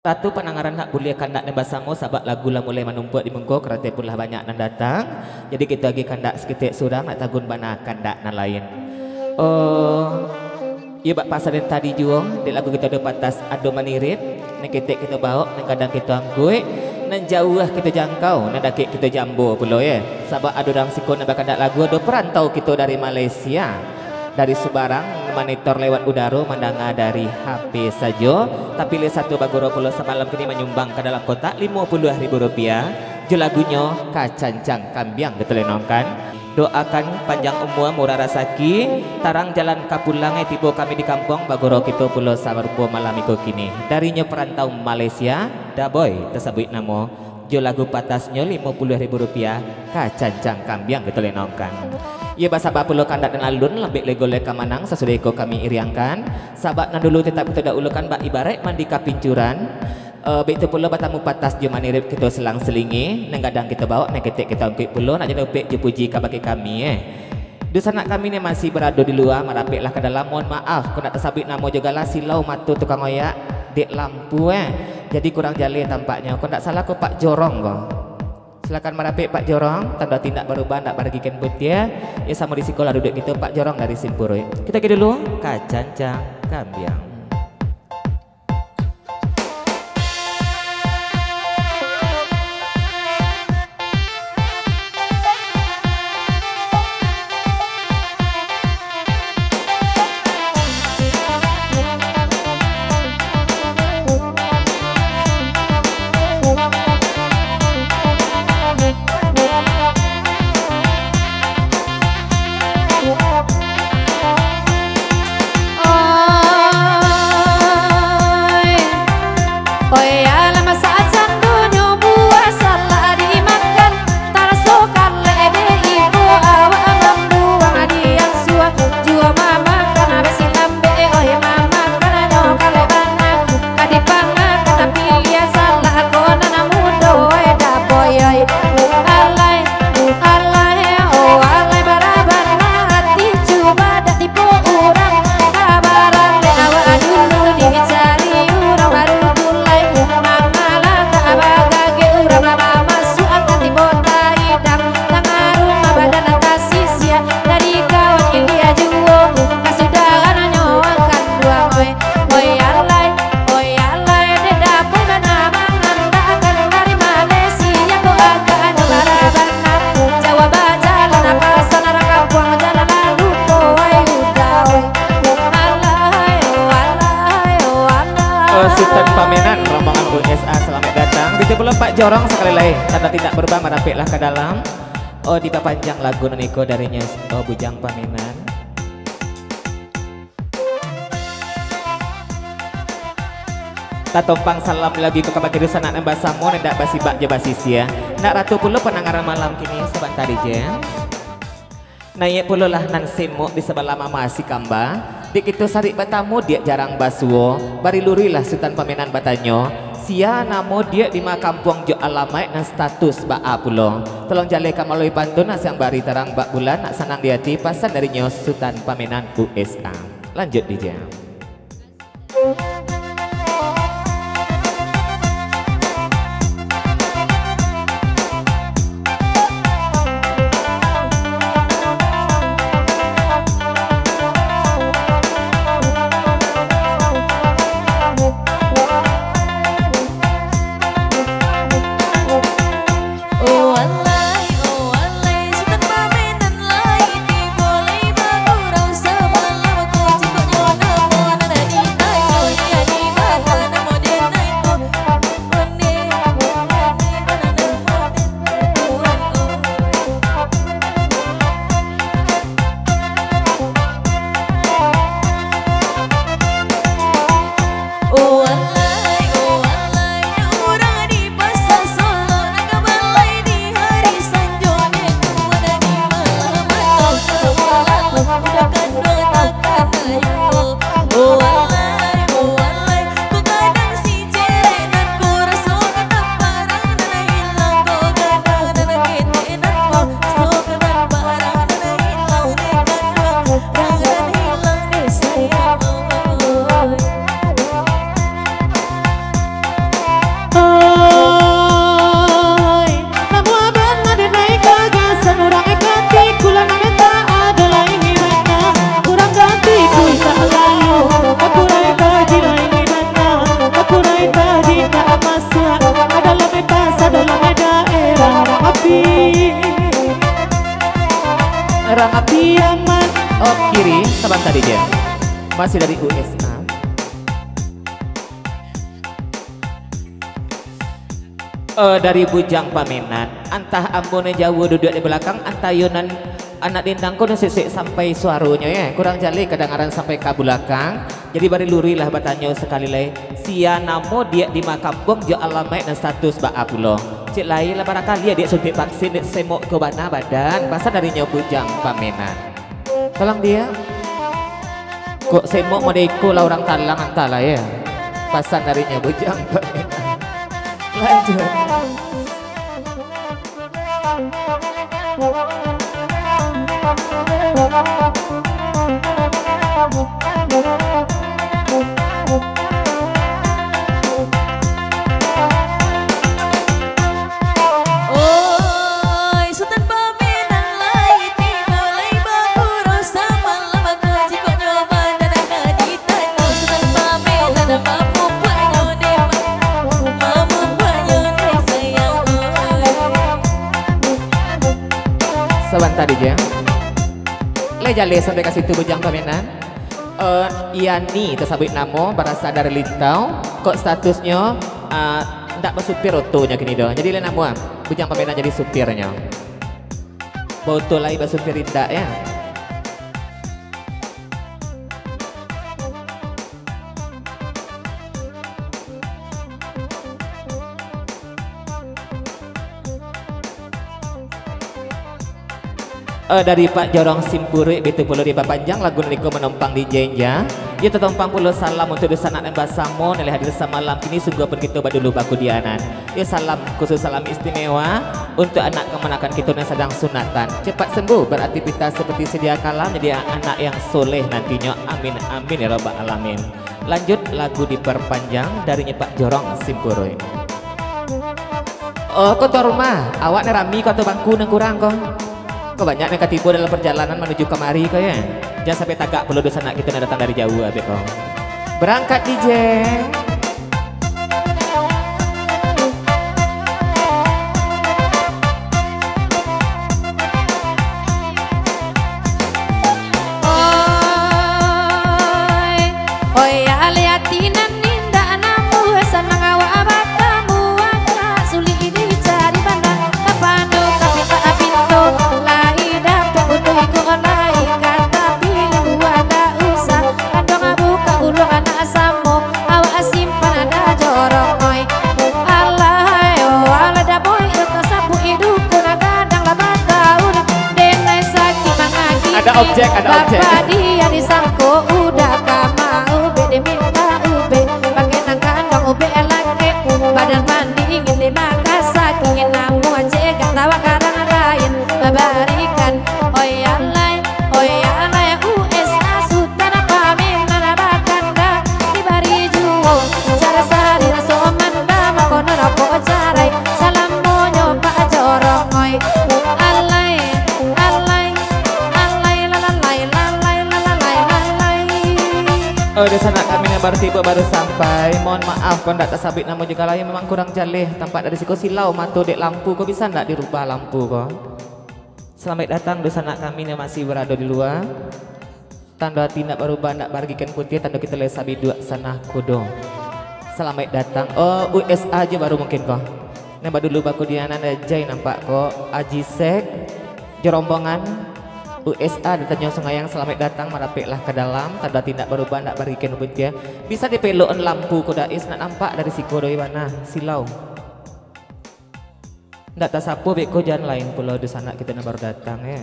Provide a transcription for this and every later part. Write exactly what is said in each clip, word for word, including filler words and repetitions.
Ratu pandangaran nak buliah kandak nan basamo, sabab lagu lah mulai manumpuak di muko, karateh pun lah banyak nan datang. Jadi kito agiah kandak saketek surang, nak tagun bana kandak nan lain. Oh, iyo bak pasaran tadi juo, dek lagu kito ado patah, ado manirip, nan ketek kito bawok, nan gadang kito angkuik, nan jauah kito jangkau, nan dakek kito jambo pulo, ye. Sabab ado urang siko nan bakandak lagu, ado parantau kito dari Malaysia. Dari subarang, monitor lewat udaro, mandanga dari H P sajo. Tapi lai sato baguro pulo samalam kini manyumbang ka dalam kotak limo puluah ribu rupiah, jo lagunyo Kacancang Kambiang, gitu lenongkan. Doakan panjang umua, murah rasaki, tarang jalan ka pulang, eh, tibo kami di kampuang, baguro kito pulo sarupo malam iko kini. Darinyo parantau Malaysia, Daboy tasabuik namo. Jo lagu patasnyo limo puluah ribu rupiah, Kacancang Kambiang, gitu lenongkan. Iyo basaba pulo kandak nan alun, lambek lego lai ka manang, sasudah iko kami iriangkan. Sabab nan dulu tetap kito dahulukan, bak ibaraik mandi ka pincuran. Eh, baitu pulo batamu patas jo manirip kito selang selingi, nan gadang kito bawok, nan ketek kito angkuik pulo, nak jan lupo jo puji kabake kami, eh. Dunsanak kami nan masih barado di lua, marapeklah ka dalam. Mohon maaf, kok ndak tasabuik namo jo galah, silau mato tukang oyak dek lampu, eh. Jadi kurang jaleh tampaknyo. Kok ndak salah ko Pak Jorong ko. Silakan marapek Pak Jorong, tando tindak barubah, ndak baragikan putiah. Ya, samo di siko lah duduak kito, Pak Jorong dari Simpuruik. Kito agiah dulu, Kacancang Kambiang. Oi, oi, alah masak candonyo buah salak dimakan, taraso kalek dek iko awak mambuang diang suah, juo mamakan besi lambek, oi, mamakannyo kalek bana. Ka dipangakan pilihan salak ko nan mudo, eh, Daboy, oi. Alai, alai, oh, alai, bara bana ati, cubo dak tibo urang. Kabaran dek awak dulu dicari urang baru tulai. Mangalangkah bagageh urang, mamasuakan tibo taidang. Tangah rumah badan tasisia, dari kawan india juo, ka sudaranyo kanduang, oi. Oi alai, oi alai, dek Daboy bana mangandakkan dari Malaysia ko agaknyo bara bana. Jauah bajalan, pasan urang kampuang, jalan lalu ko, oi udah, oi. Alai, oh alai, oh alai. Eh, Sutan Pamenan, rombongan U S A, salamaik datang. Baitu pulo Pak Jorong sakali lai, tando tindak barubah, marapeklah ka dalam. Oh, dipapanjang lagu nan iko darinyo, oh, Bujang Pamenan. Tatompang salam lagu iko kabake dunsanak nan basamo, nan indak basibak jo basisia. Nak ratu pulo pandangaran malam kini, sabanta dije. Naiak pulolah nan simok di sabalah mama si kamba. Dek kito sarik batamu, diak jarang basuo. Bari luruihlah Sutan Pamenan batanyo, sia namo diak, di ma kampuang jo alamaik, nan status baa pulo. Tolong jalehkan malalui pantun, nak siang bari tarang bak bulan, nak sanang di ati, pasan darinyo Sutan Pamenan U S A. Lanjut, dije. Oh alai, oh alai, Sutan Pamenan lai tibo, lai bagurau samalam ko, jikok nyo namo nan ditanyo, iyo Apiaman. Oh, kiri, sabanta, D J. Masih dari U S A. Eh, dari Bujang Pamenan. Antah ambo nan jauah duduak di balakang, antah iyo nan anak dendang ko nan sesek sampai suaronyo, ya. Kurang jaleh kadangaran sampai ka bulakang. Jadi, bari luruihlah batanyo sakali lai, sia namo, diak di ma kampuang, jo alamaik nan status baa pulo. Cek lai lah, barangkali diak suntik vaksin, diak semok ko bana badan, pasan darinyo Bujang Pamenan. Tolong diak. Kok semok model iko lah urang talang antah lah, ya. Pasan darinyo Bujang Pamenan. Lanjut. Oi, Sutan Pamenan lai tibo, lai baguru samalam, aku jikoknyo mandadak ka ditanyo. Sutan Pamenan mamupaknyo dek ma-, mamupaknyo dek sayang, oi. Sabanta, D J. Lai jaleh sampai ka situ Bujang Pamenan. Eh, Yani tasabuik namo, barasa dari Lintau. Kok statusnyo, eh, ndak basupir otonyo kini doh. Jadi, lai namo, ah, Bujang Pamenan jadi supirnyo. Baoto lai basupir indak, ya. Eh, dari Pak Jorong Simpuruik, bitu pulo dipapanjang lagu niko manompang di Jenja. Yo tatompang pulo salam untuak dunsanak nan basamo, nan lai hadir samalam kini, sungguahpun kito badulu bakudianan. Yo, salam khusus, salam istimewa untuak anak kamanakan kito nan sadang sunatan. Cepat sembuh, beraktivitas seperti sedia kala, menjadi anak yang soleh nantinyo. Amin, amin, ya rabbal alamin. Lanjut, lagu diperpanjang darinyo Pak Jorong Simpuruik. Oh, ko tuan rumah, awak ni rami ko atau bangku nan kurang ko? Ko banyak nan ka tibo dalam perjalanan manuju kamari ko, ya? Jan sampai tagak pulo dunsanak kito nan datang dari jauah, abih ko. Berangkat, D J. Oi, oi, alai ati nan indak namuah, sanang awak batamu, agak sulik dicari bana. Kapano ka pintak pinto, lai dapek utuih ko lai ka, tapi buah ndak usah. Kandong buka uluang anak samo, awak simpan ado jorong, oi. Alah, oh, alah, dah boy, dah tasabuik dukun, gadang lah batahun. Denai sakik mangagik. Ada objek, ada objek. Bapak dia disangko udah ka maubek, diminta ubek. Pakai nan kandang ubek lakek. Badan pandingin di Makassar, kini namuah cegak tawa karang lain. Babarikan, oi alai, oi alai, U S A Sutan Pamenan bakanda. Dibari juo, cara sari raso manda, mako narako carai, salamonyo bak jorong, oi. Alai, alai, alai, lalalai, lalai, lalalai, lalai. Oh, dunsanak kami nan baru tibo, baru sampai. Mohon maaf, kok ndak tasabuik namo jo lai, memang kurang jaleh. Tampak dari siko silau mato dek lampu ko, bisa ndak dirubah lampu ko? Salamaik datang, dunsanak kami nan masih barado di lua. Tando ati indak barubah, indak baragikan putiah, tando kito lai sabiduak sanah kudo. Salamaik datang. Oh, U S A jo baru mungkin ko. Nan badulu bakudianan Ajai nampak ko. Aji Sek, jo rombongan. U S A datangnyo Sungayang, salamaik datang, marapeklah ka dalam. Tando ati indak barubah, indak baragikan putiah. Bisa dipelokan lampu ko, Dais, nak nampak dari siko doi bana. Silau. Ndak tasapo beko jan lain pulo dunsanak kito nan baru datang, eh.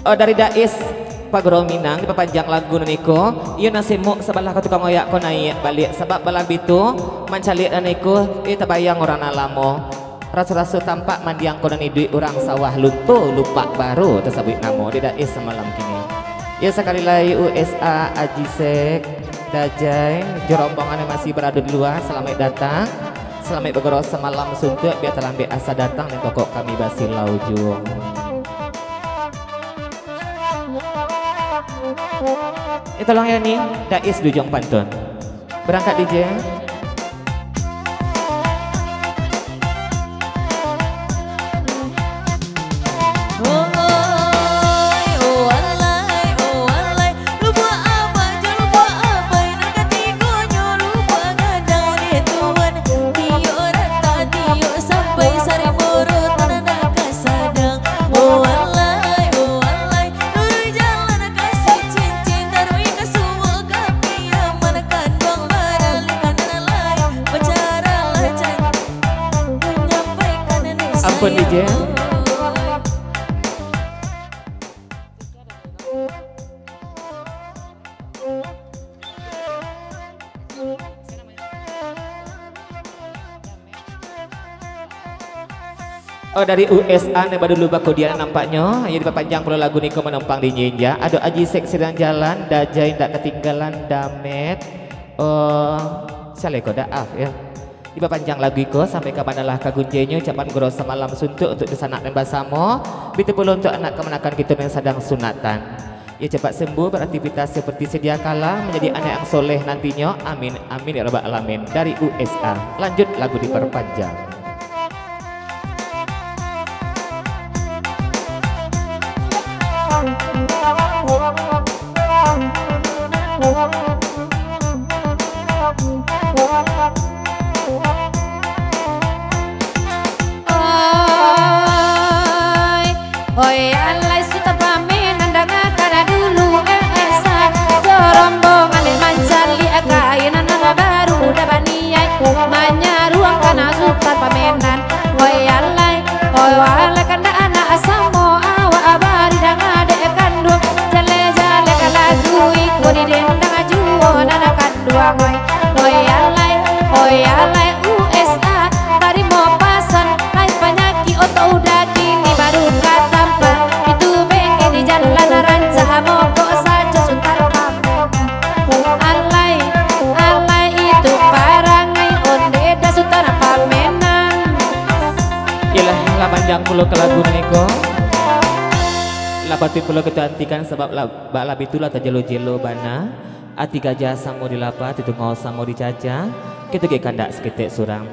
Oh, dari Dais Pagro Minang, dipapanjang lagu nan iko. Iyo nan semok sabalah ka tukang oyak ko naiak baliak, sabab balambi tu mancaliak nan iko, eh, tabayang urang nan lamo. Raso-raso tampak mandiang ko nan iduik, urang sawah lunto lupak baro tasabuik namo, dek Dais samalam kini. Yo, sakali lai U S A, Aji Sek, Dajai, jo rombongan nan masih barado di lua, salamaik datang. Salamaik bagurau samalam suntuak, bia talambek asa datang, nan pokok kami basilau juo. Eh, tolong ya ni, Dais di ujuang pantun. Barangkek D J. Ampun, D J. Oh, dari U S A ni badulu bakudian nampaknyo. Iyo, dipapanjang pulo lagu niko manumpang di inja-inja. Ado Aji Sek Siriang Jalan, Dajai Ndak Katinggalan, Damet. Oh, saleko dah, ah, yo. Dipapanjang lagu iko sampai ka manolah ka gunjenyo, ucapan gurau samalam suntuak untuak dunsanak nan basamo. Bitu pulo untuak anak kamanakan kito nan sadang sunatan. Iyo, capat sembuh, beraktivitas seperti sedia kala, manjadi anak yang soleh nantinyo. Amin, amin, ya rabbal alamin. Dari U S A, lanjut lagu diperpanjang. Oi, oi, alai Sutan pamenan, dangakan dulu, eh, eh, sa. Jo rombongan dek mancaliak kain nan baru, dah baniaik manyaruangkan Sutan pamenan. Oi, alai, oi, alai, kandak anak samo, awak bari danga dek kanduang. Jaleh-jaleh ka lagu iko didendang juo nan kanduang, oi. Oi, alai, oi, alai, U S A, tarimo pasan, lai panyakik oto udah kini baru ka tampan. Itu bengke di jalan rancak mogok sajo Sutan pamenan. Alai, alai, itu parangai onde dah Sutan pamenan. Iyolah, lah panjang pulo ka lagu niko. Lah patuik pulo kito antikan sabab lah, bak lah bitulah tajelo-jelo bana. Ati gajah samo dilapah, ati tungau samo dicacah. Kito gek kandak saketek surang.